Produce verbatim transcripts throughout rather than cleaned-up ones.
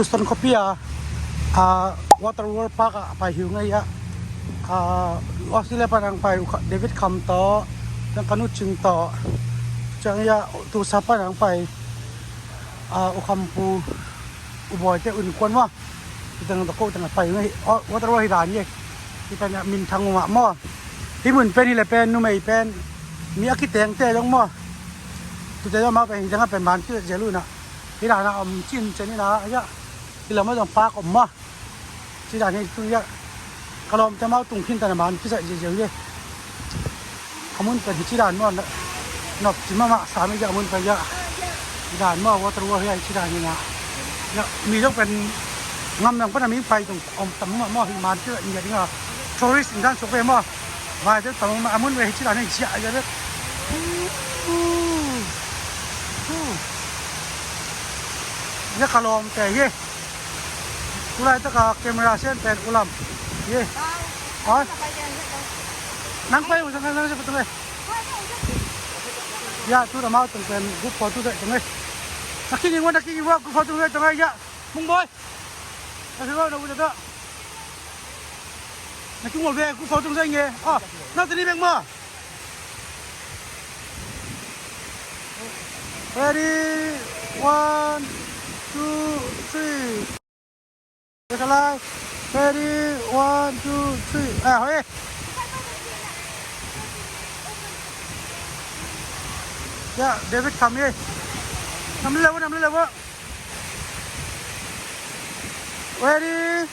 Houston khuapi a, a, Water World Park ah a pai hi ung ei ah. A, Australia pan ang pai uh kha, David Kham tawh, tang ka nu Cing tawh. Ciang ei ah, Tulsa pan ang pai, a, U Kham pu, U Bawi te un kuan maw. Hi tang tawh ko tang a pai ung ei. Aw, Water World hi dan hi. Hi pen ah minthang uh mah maw. Hi mun pen hi le pen, numei pen. Mi a kiteng te dong maw. Tute dong mah pen hi tang a pen ban ki zel uh na. Hi dan a om cin cen hi na, ya. Hi lam a zong park om maw. Ci dan hi tung ya. Ka lawmte mau tung khin tan a man kisa ziau ziau hi. A mun pen hi ci dan maw. Nop ci mahmah sam hi ya a mun pen ya. Hi dan maw, Water World hi ya hi ci dan hi na. Ya, mi zong pen ngam nang pan a mi pai tung om tam maw maw hi man kisa ziau hi na. Tourist in dan sok ve maw. Vai deuh tam a mun ve hi ci dan hi ziau ziau ve. Ya ka lawmte hi. Tulai taka camera sen pen U Lam. Ye. Oi. Nang pai u sang nang sa patung e. Ya, tu na mau tung pen group photo sa tung e. Naki ni ngwan naki ni wa group photo sa tung e ya. Mung Boy. Naki wa na u ta. Naki ngol ve group photo sa nge. Ah, na tini beng ma. Ready, one, two, three. Ready, one, two, three. Ah, hoi. Ya, David Kham ye. Nam le lewa, nam le lewa. Ready,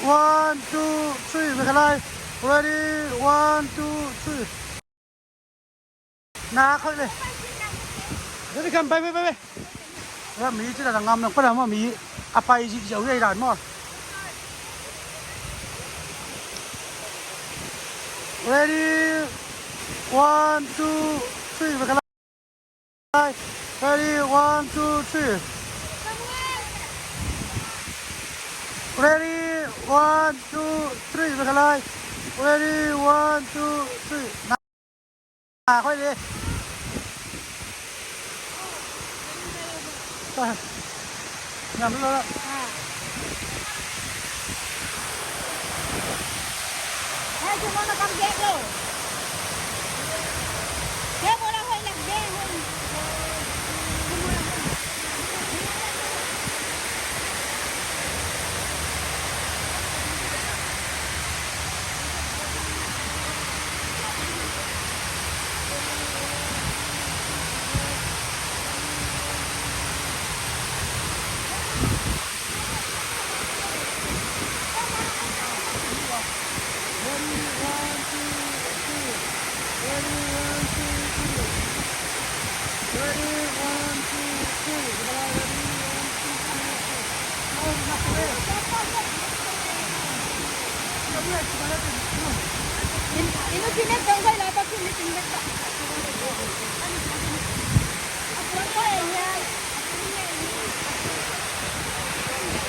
one, two, three. Ready, one, two, three. Na khoi le. Dei kam pai pai pai pai. Ya, mi ci dan a ngam nang pan a maw, mi a pai zihziah uh hi dan maw. Ready, one, two, three. Ready, one, two, three. Ready, one, two, three. Ready, one, two, three. Ah, khoi le. Ngam lo la.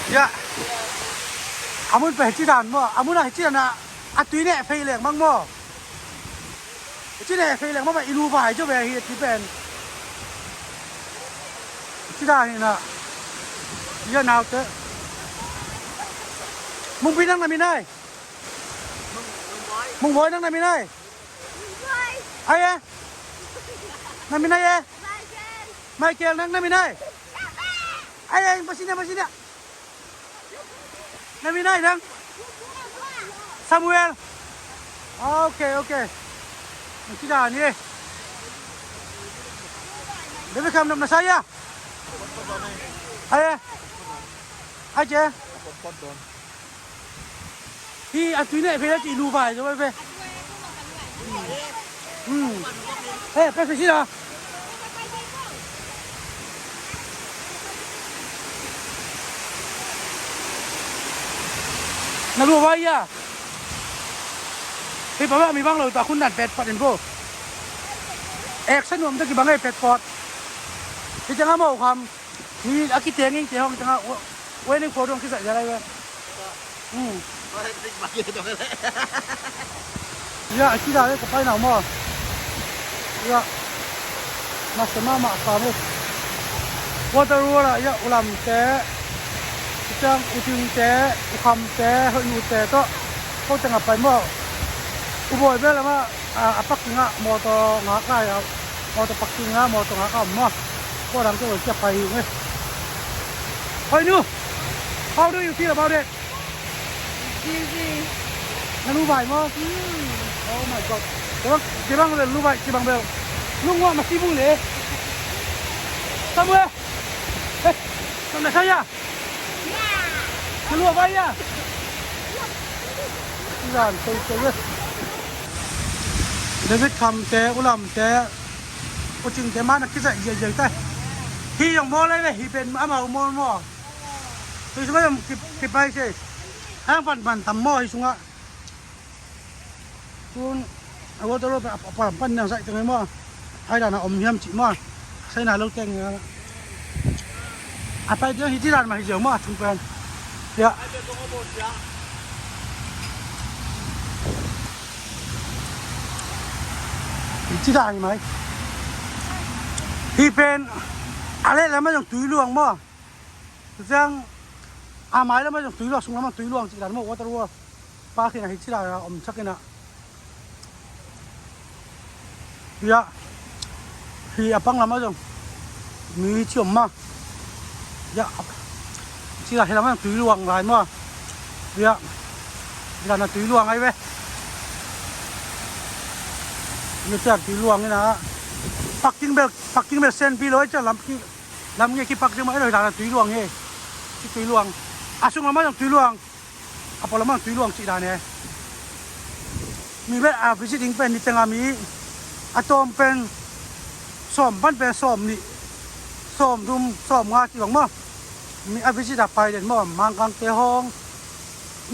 Ya. A mun pen hi ci dan maw? A mun a hi ci dan a, a tui neh phei leng mang maw? Hi ci neh phei leng mang mah i lu vai zaw ve hi a tui pen. Hi ci dan hi na. Ya naute. Mungpi nang na mi nai. Mung Boy nang na mi nai. Ai e. Na mi nai e. Michael nang na mi nai. Ai e, pasinia, pasinia. Na mi nai nang. Samuel. Ok, ok. Nang ci dan e. Bebe kam nam na sa ya. Ai e. Ai ce. Hi a tui neh phei la ci lu vai zaw ve. Hmm. He, pe phei si la. Na lu vai ya. Hi pa ba mi bang lo ta khun dan pet pat in bo. Action nuam ta kibang ei pet pot. Hi ciang a mawh kham. Hi a kiteng in te hong ciang a. Waiting for dong kisa ja lai ve. Hmm. Ya, a ci dan le ka pai nau maw. Ya. Masa mama ka mu. Water World ah ya, U Lam te. Ciang U Cingte, U Khamte, Hoih Nute tawh ko teng a pai maw. U Bawi bel amah a, a parking ah mawtaw ngak lai a, mawtaw parking ah mawtaw ngak a om maw. Ko dang tawh cia pai hi ung e. Hoih Nu, how do you feel about it? Easy. Na lu vai maw? Oh my God. Kibang, kibang bel lu vai, kibang bel. Lu ngua masi bung le. Samuel. Eh, na saya. Ka lua vai a. Zan, tei, tei, tei. David Khamte, U Lamte, U Cingte, man a kizai, zai, zai, tai. Hi yang maw lai ve, hi pen amau maw maw. Hi sungah yang ki, kipai se. Hang pan, pan tam maw, hi sungah. Tun a water road a, a, a pan nang saih teng hi maw. Ai dan a om hiam cih maw. Saina lo teng a. A pai teng hi ci dan mah hi ziau maw, a chung pen. Ya. Hi ci dan hi mai. Hi pen a leh lam ah zong tui luang maw. Ciang a mai lam ah zong tui luang, sung lam ah tui luang cih dan maw, water world. Park in a hi ci dan a om sak in a. Ya. Hi a pang lam ah zong mi ci om ma. Ya. Ci dan hi lam ah zong tui luang lai maw. Ya. Hi dan a tui luang ai ve. Ya, ci dan tui luang in a. Parking bel, parking bel sen pi lo ai, ci dan lam ki Lam nge kipak ding mah, eno hi dan a tui luang hi. Ci tui luang. A sung lam ah zong tui luang. A pawl lam ah zong tui luang cih dan hi. Mi bel a visit ding pen niteng a mi a tawm pen sawm pan pen sawm nih, sawm thum, sawm nga cih bang maw. Mi a visit a pai den maw. Mangkangte hawng,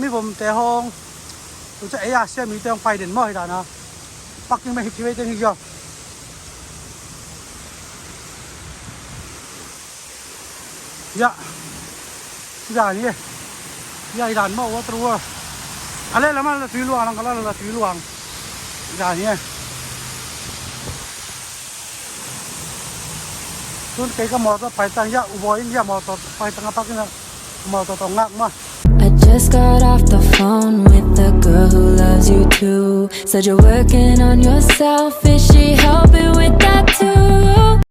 mivomte hawng, tu ca ei a sia mite hawng pai den maw hi dan a. Parking pen hi ci vei teng hi zia. Ya. Hi dan hi. Ya, hi dan maw, water world. A leh lam ah la tui luang, a lang ka la la tui luang. Hi dan hi. Tun kei ka mawtaw pai tang ya, U Bawi in ya mawtaw pai tang a park in a mawtaw tawh ngak maw. I just got off the phone with the girl who loves you too. Said you're working on yourself, is she helping with that too?